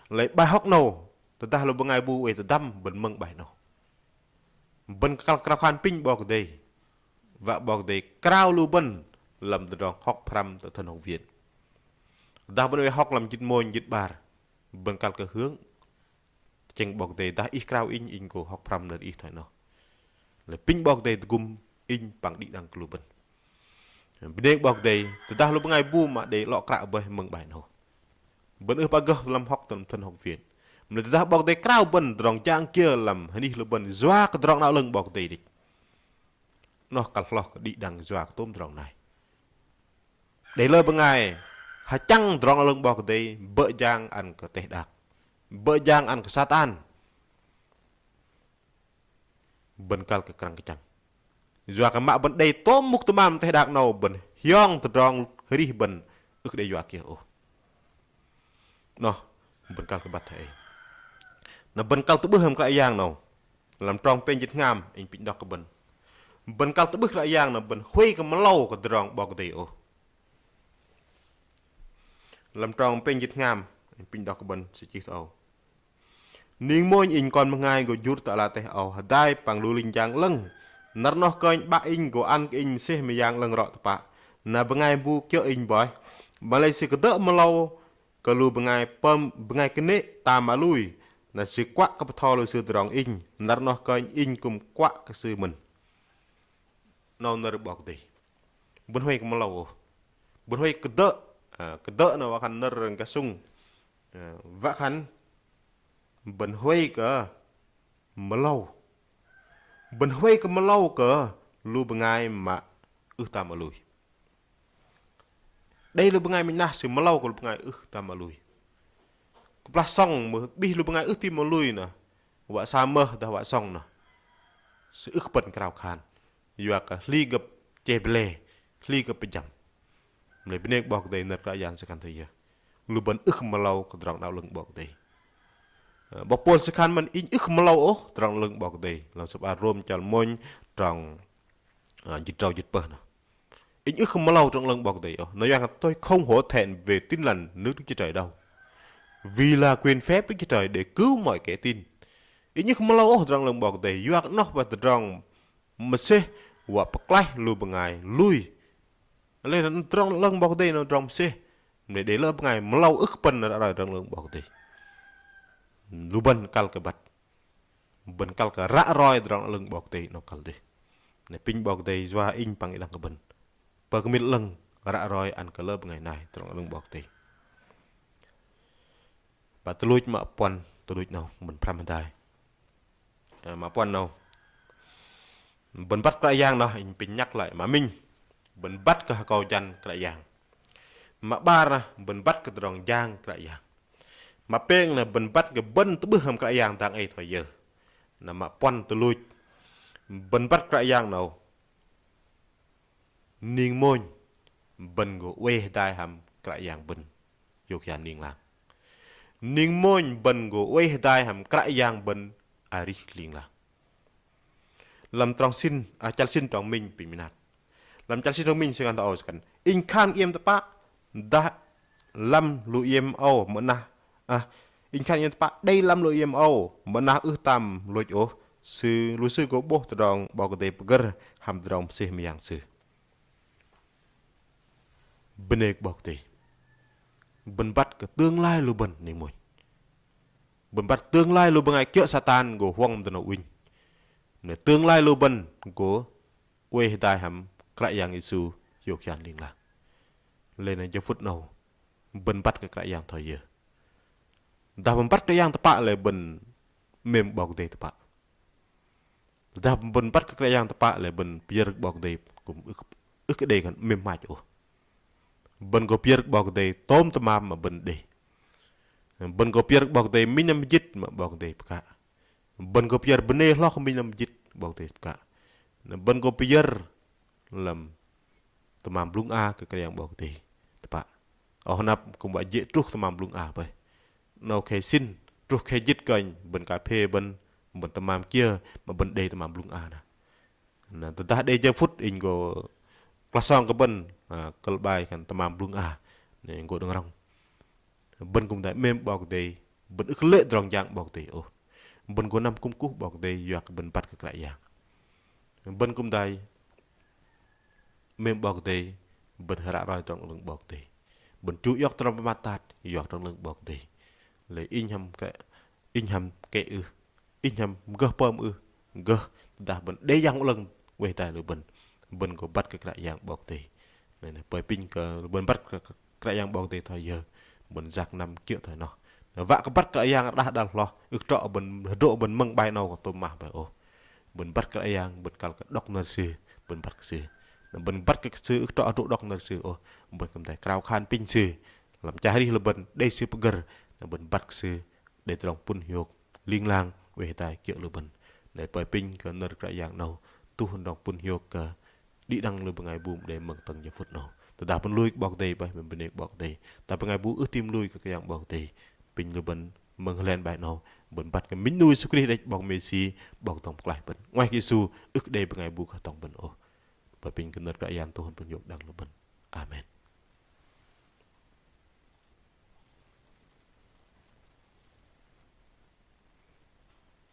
Lei 'bai hŏk 'nâu, tơdah lu bơngai bu oei tơdăm bơ̆n mơ̆ng 'bai 'nâu. Bơ̆n kăl krao khan apinh 'Bok Kei-Dei. Wă 'Bok Kei-Dei krao lu bơ̆n lăm tơdrong hŏk pơhrăm tơ thơ̆n hŏk wiên. Tơdah bơ̆n oei hŏk lăm jĭt mônh jĭt 'bar, bơ̆n kăl kơ hơ̆k tơchĕng 'Bok Kei-Dei: Dah Ih krao inh, inh gô hŏk pơhrăm nơ̆r Ih thoi noh. Lei apinh 'Bok Kei-Dei tơgŭm inh păng đĭ đăng kơ lu bơ̆n. Bơnê 'Bok Kei-Dei, tơdah lu bơngai bu mă đei 'lŏ kră bơih mơ̆ng 'bai 'nâu. Bơ̆n ưh pă gơh lăm hŏk tơ thơ̆n hŏk wiên. Mă lei tơdah 'Bok Kei-Dei krao bơ̆n tơdrong jang kiơ lăm hơnih lu bơ̆n yua kơ tơdrong 'nao 'lơ̆ng 'Bok Kei-Dei đĕch. Noh kăl hloh kơ đĭ đăng yua kơ tôm tơdrong nai. Đei lơ bơngai hơchăng tơdrong 'lơ̆ng 'Bok Kei-Dei bơ̆ jang ăn kơ teh đak, bơ̆ jang ăn kơ Satan. Bơ̆n kăl kơ krăng kơchăng. Yua kơ mă bơ̆n đei tôm mŭk tơmam teh đak 'nâu bơ̆n hiong tơdrong arih bơ̆n ưh kơ đei yua kiơ ôh. Noh, bơ̆n kăl kơ băt thoi ei. Na bơ̆n kăl tơ'bưh hăm Kră Yang 'nâu. Lăm trong pêng jĭt hngam, inh apinh đŏk kơ bơ̆n. Bơ̆n kăl tơ'bưh Kră Yang 'nâu, bơ̆n huay kơ mơlâu kơ tơdrong 'Bok Kei-Dei ôh. Lăm trong pêng jĭt hngam, inh apinh đŏk kơ bơ̆n, sư chih thoi âu. Ning mônh inh kon bơngai gô jur tơ ala teh âu, hơdai păng lu linh jang 'lơ̆ng. Năr noh kơnh 'Bă inh gô ăn kơ inh mơsêh mơyang 'lơ̆ng rŏ tơpă. Na bơngai bu kiơ̆ inh bơih. Mă lei sư kơdơ̆ mơlâu kơ lu bơngai pơm, bơngai kơnê̆ tam mă lui. Na sư kuă kơ bơtho lu sư tơdrong inh. Năr noh kơnh inh kư̆m kuă kơ sư mơ̆n. 'Nâu nơ̆r 'Bok Kei-Dei. Bơ̆n huay kơ mơlâu ôh. Bơ̆n huay kơdơ̆, ơ, kơdơ̆ noh wă khan nơ̆r gah sŭng. Ơ, wă khan bơ̆n huay kơ mơlâu. Bơ̆n huay kơ mơlâu kơ lu bơngai mă ưh tam mă lui. Đei lu bơngai minh 'nah sư mơlâu kơ lu bơngai ưh tam mă lui. Kơplah sŏng mơ̆ 'bih lu bơngai ưh tam mă lui noh. Wă sa mơh dah wă sŏng noh. Sư ưh kơ pơ̆n krao khan. Yua kơ hli gơ̆p chê ble, hli gơ̆p pơjăm. Mă lei bơnê kơ 'Bok Kei-Dei nơ̆r Kră Yang sư khan thoi yơ. Lu bơ̆n ưh kơ mơlâu kơ tơdrong 'nao 'lơ̆ng 'Bok Kei-Dei. Ơ, 'bok Pôl sư khan mơ̆n inh ưh kơ mơlâu ôh tơdrong 'nao 'lơ̆ng 'Bok Kei-Dei. Lăm sơ̆p ar Rôm chăl mônh trong, ơ, jĭt drâu jĭt pơh noh. Inh ưh kơ mơlâu tơdrong 'lơ̆ng 'Bok Kei-Dei ôh. Nói rằng tôi không hổ thẹn về Tin Lành nước Đức Chúa Trời đâu. Vì là quyền phép Đức Chúa Trời để cứu mọi kẻ tin. Inh ưh kơ mơlâu ôh tơdrong 'lơ̆ng 'Bok Kei-Dei. Yua kơ noh bơih tơdrong mơsêh wă pơklaih lu bơngai lui. Lei na tơdrong 'lơ̆ng 'Bok Kei-Dei noh tơdrong mơsêh. Mă lei đei lơ bơngai mơlâu ưh kơ pơ̆n ră roi tơdrong 'lơ̆ng 'Bok Kei-Dei. Lu bơ̆n kăl kơ băt. Bơ̆n kăl kơ ră roi tơdrong 'lơ̆ng 'Bok Kei-Dei noh kăl dêh. Na apinh 'Bok Kei-Dei yua inh păng đĭ đăng kơ bơ̆n. Pơkơmĭl 'lơ̆ng ră roi ăn kơ lơ bơngai nai tơdrong 'lơ̆ng 'Bok Kei-Dei. Pă tuch luch mă puăn tuch luch 'nâu bơ̆n pơhrăm hơdai. Ơ, mă puăn 'nâu. Bơ̆n băt Kră Yang noh, inh apinh nhắc lại mă minh. Bơ̆n băt kơ akâu jăn Kră Yang. Mă 'bar noh, bơ̆n băt kơ tơdrong jang Kră Yang. Mă pêng noh, bơ̆n băt kơ bơ̆n tơ'bưh hăm Kră Yang dang ei thoi yơ. Na mă puăn tuch luch. Bơ̆n băt Kră Yang 'nâu. Ning mônh bơ̆n gô oei hơdai hăm Kră Yang bơ̆n hiôk hian ling lang. Ning mônh bơ̆n gô oei hơdai hăm Kră Yang bơ̆n arih ling lang. Lăm trong sĭn, ơ, chăl sĭn trong minh apinh mơnat. Lăm chăl sĭn trong minh sư khan thoi âu sư khan. Inh khan iĕm tơpă dah lăm lu iĕm âu mă 'nah, ơ, inh khan iĕm tơpă đei lăm lu iĕm âu mă 'nah ưh tam lôch ôh, sư lu sư gô 'bôh tơdrong 'Bok Kei-Dei pơgơ̆r hăm tơdrong mơsêh mơyang sư. Bơnê kơ 'Bok Kei-Dei. Bơ̆n băt kơ tương lai lu bơ̆n ning mônh. Bơ̆n băt tương lai lu bơngai kiơ̆ Satan gô huŏng tơ 'nâu ŭnh. Mă lei tương lai lu bơ̆n gô oei hơdai hăm Kră Yang Yêsu hiôk hian ling lang. Lei na jơ phŭt 'nâu bơ̆n băt kơ Kră Yang thoi yơ? Dah bơ̆n băt Kră Yang tơpă lei bơ̆n 'mêm 'Bok Kei-Dei tơpă. Dah bơ̆n băt kơ Kră Yang tơpă lei bơ̆n pơyơ̆r 'Bok Kei-Dei kư̆m ưh, ưh kơ đei khan 'mêm hmach ôh. Bơ̆n gô pơyơ̆r 'Bok Kei-Dei tôm tơmam mă bơ̆n đei. Bơ̆n gô pơyơ̆r 'Bok Kei-Dei minh năm jĭt mă 'Bok Kei-Dei pơkă. Bơ̆n gô pơyơ̆r bơnê hloh minh năm jĭt 'Bok Kei-Dei pơkă. Bơ̆n gô pơyơ̆r lăm tơmam blŭng a kơ Kră Yang 'Bok Kei-Dei tơpă. Ơ hơnăp kư̆m wă jê̆ truh tơmam blŭng a bơih. 'Nâu khei sĭn, truh khei jĭt kơnh bơ̆n ka phê bơ̆n, bơ̆n tơmam kiơ mă bơ̆n đei tơmam blŭng a nah. Na tơdah đei jơ phŭt inh gô klah song kơ bơ̆n, na kơ̆l 'bai khan tơmam blŭng a, na inh gô đơ̆ng rŏng. Bơ̆n kư̆m dai 'mêm 'Bok Kei-Dei, bơ̆n ưh kơ lê̆ tơdrong jang 'Bok Kei-Dei ôh. Bơ̆n gô năm kŭm kuh 'Bok Kei-Dei yua kơ bơ̆n băt kơ Kră Yang. Bơ̆n kư̆m dai 'mêm 'Bok Kei-Dei, bơ̆n hơră roi tơdrong 'lơ̆ng 'Bok Kei-Dei. Bơ̆n chu iŏk tơdrong pơmat tat yua kơ tơdrong 'lơ̆ng 'Bok Kei-Dei. Lei inh hăm kĕ, inh hăm kĕ ưh, inh hăm gơh pơm ưh, gơh tơdah bơ̆n đei Yang 'Lơ̆ng oei hơdai lu bơ̆n, bơ̆n gô băt kơ Kră Yang 'Bok Kei-Dei. Lei na pơi apinh kơ lu bơ̆n băt kơ Kră Yang 'Bok Kei-Dei thoi yơ, bơ̆n yak năm kiơ̆ thoi noh. Na wă kơ băt Kră Yang rơđah đăl hloh, ưh kơ trŏ bơ̆n hơdrô̆ bơ̆n mơ̆ng 'bai 'nâu kơ tôm mah bơih ôh. Bơ̆n băt Kră Yang, bơ̆n kăl kơ đŏk nơ̆r Sư, bơ̆n băt kơ Sư. Na bơ̆n băt kơ Sư ưh kơ trŏ hơdrô̆ đŏk nơ̆r Sư ôh, bơ̆n kư̆m dai krao khan apinh Sư. Lăm chăl arih lu bơ̆n đei Sư pơgơ̆r, na bơ̆n băt kơ Sư đei tơdrong pŭn hiôk ling lang oei hơdai kiơ̆ lu bơ̆n. Lei pơi apinh kơ nơ̆r Kră Yang 'nâu tuh tơdrong pŭn hiôk kơ đĭ đăng lu bơngai bu mă đei mơ̆ng tơ̆ng jơ phŭt 'nâu. Tơdah bơ̆n lui kơ 'Bok Kei-Dei bơih, bơ̆n bơnê kơ 'Bok Kei-Dei. Tơdah bơngai bu ưh tam lui kơ Kră Yang 'Bok Kei-Dei, apinh lu bơ̆n mơ̆ng hơlen 'bai 'nâu, bơ̆n băt kơ minh 'nu Yêsu Krist đĕch 'Bok Mêsi, 'Bok dŏng pơklaih bơ̆n. 'Nguaih kơ Yêsu ưh kơ đei bơngai bu kơ tơ̆ng bơ̆n ôh. Pơi apinh kơ nơ̆r Kră Yang tuh tơdrong pŭn hiôk đĭ đăng lu bơ̆n. Amen.